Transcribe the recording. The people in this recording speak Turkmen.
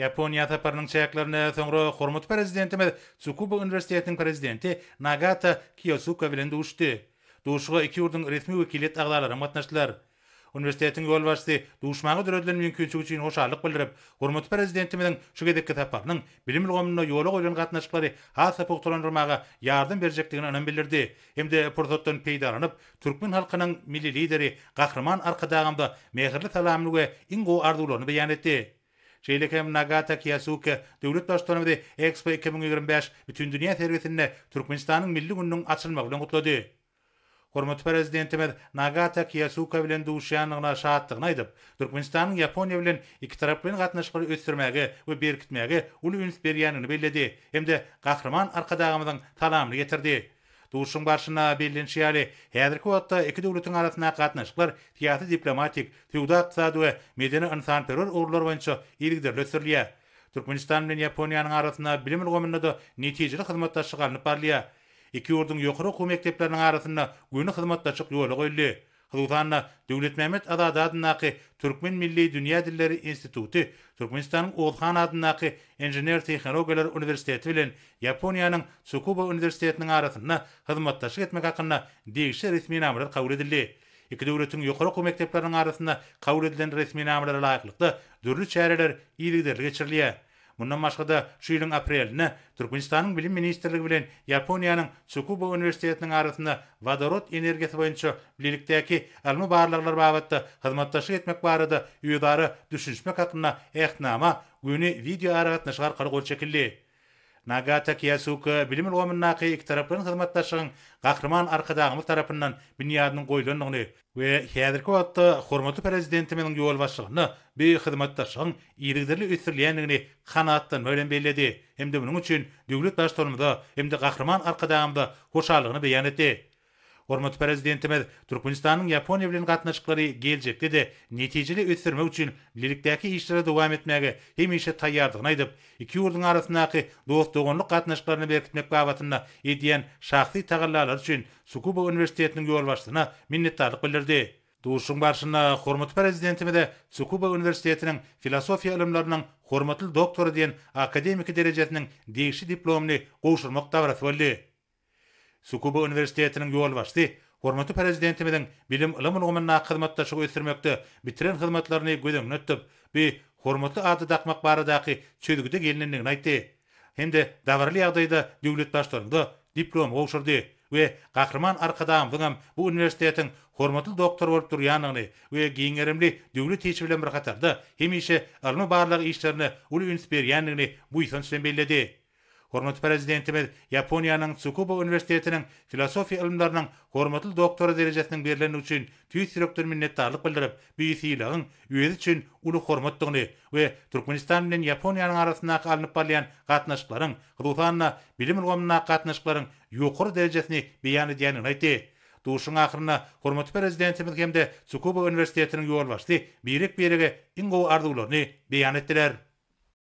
Ýaponiýa saparynyň çäklerinde soňra hormatly Prezidentimiz Tsukuba uniwersitetiniň prezidenti Nagata Kiýosuka bilen duşuşdy. Duşuşyga iki ýurduň resmi wekiliýet agzalary hem gatnaşdylar. Uniwersitetiň ýolbaşçysy duşmaga döredilen mümkinçilik üçin hoşallyk bildirip, hormatly Prezidentimiziň şu gezekki saparynyň bilim ulgamynda ýola goýlan gatnaşyklary has-da pugtalandyrmaga ýardam berjekdigine ynam bildirdi hem-de pursatdan peýdalanyp, türkmen halkynyň Milli Lideri Gahryman Arkadagymyza mähirli salamyny we iň gowy arzuwlaryny beýan etdi. Şeýle hem Nagata Kiýasuke döwlet Baştutanymyzy Expo 2025 Bütindünýä sergisinde Türkmenistanyň Milli gününiň açylmagy bilen gutlady. Hormatly Prezidentimiz Nagata Kiýasuka bilen duşýandygyna şatdygyny aýdyp, Türkmenistanyň Ýaponiýa bilen ikitaraplaýyn gatnaşyklary ösdürmäge we berkitmäge uly üns berýändigini belledi hem-de Gahryman Arkadagymyzyň salamyny getirdi. Duşuşygyň barşynda bellenişi ýaly, häzirki wagtda iki döwletiň arasyndaky gatnaşyklar syýasy-diplomatik, söwda-ykdysady we medeni-ynsanperwer ugurlar boýunça yzygiderli ösdürilýär. Türkmenistan bilen Ýaponiýanyň arasynda bilim ulgamynda-da netijeli hyzmatdaşlyk alnyp barylýar. Iki ýurduň ýokary okuw mekdepleriniň arasynda göni hyzmatdaşlyk ýola goýuldy. Hususan-da, Döwletmämmet Azady adyndaky Türkmen milli dünýä dilleri instituty Türkmenistanyň Oguz han adyndaky Inžener-tehnologiýalar uniwersiteti bilen Ýaponiýanyň Tsukuba uniwersitetiniň arasynda hyzmatdaşlyk etmek hakynda degişli resminamalar kabul edildi. Iki döwletiň ýokary okuw mekdepleriniň arasynda kabul edilen resminamalara laýyklykda dürli çäreler yzygiderli geçirilýär. Mundan başga-da, şu ýylyň aprelinde Türkmenistanyň Bilim ministrligi bilen Ýaponiýanyň Tsukuba uniwersitetiniň arasynda wodorod energiýasy boýunça bilelikdäki ylmy barlaglar babatda hyzmatdaşlyk etmek barada özara düşünişmek hakynda Ähtnama göni wideoaragatnaşyk arkaly gol çekildi. Nagata Kiýasuka bilim ulgamyndaky ikitaraplaýyn hyzmatdaşlygyň Gahryman Arkadagymyz tarapyndan binýadynyň goýlandygyny we häzirki wagtda hormatly Prezidentimiziň ýolbaşçylygynda bu hyzmatdaşlygyň yzygiderli ösdürilýändigini kanagatlanma bilen belledi hem-de munuň üçin döwlet Baştutanymyza hem-de Gahryman Arkadagymyza hoşallygyny beýan etdi. Hormatly Prezidentimiz Türkmenistanyň Ýaponiýa bilen gatnaşyklary geljekde-de netijeli ösdürmek üçin bilelikdäki işlere dowam etmäge hemişe taýýardygyny aýdyp, iki ýurduň arasyndaky dost-doganlyk gatnaşyklaryny berkitmek babatynda edýän şahsy tagallalary üçin Sukuba uniwersitetiniň ýolbaşçysyna minnetdarlyk bildirdi. Duşuşygyň barşynda hormatly Prezidentimize Sukuba uniwersitetiniň filosofiýa ylymlarynyň hormatly doktory diýen akademiki derejesiniň degişli diplomyny gowşurmak dabarasy boldy. Sukuba uniwersitetiniň ýolbaşçysy hormatly Prezidentimiziň bilim-ylym ulgamyndaky hyzmatdaşlygy ösdürmekde bitiren hyzmatlaryny göz öňünde tutup, bu hormatly ady dakmak baradaky çözgüde gelnendigini aýtdy hem-de dabaraly ýagdaýda döwlet Baştutanymyza diplomy gowşurdy we Gahryman Arkadagymyzyň hem bu uniwersitetiň hormatly doktory bolup durýandygyny we giň gerimli döwlet işi bilen bir hatarda hemişe ylmy-barlag işlerine uly üns berýändigini buýsanç bilen belledi. Hormatly Prezidentimiz Ýaponiýanyň Tsukuba uniwersitetiniň filosofiýa ylymlarynyň hormatly doktory derejesiniň berlendigi üçin tüýs ýürekden minnetdarlyk bildirip, bu sylagyň özi üçin uly hormatdygyny we Türkmenistan bilen Ýaponiýanyň arasyndaky alnyp barylýan gatnaşyklaryň, hususan-da, bilim ulgamyndaky gatnaşyklaryň ýokary derejesini beýan edýändigini aýtdy. Duşuşygyň ahyrynda hormatly Prezidentimiz hem-de Tsukuba uniwersitetiniň ýolbaşçysy birek-birege iň gowy arzuwlaryny beýan etdiler.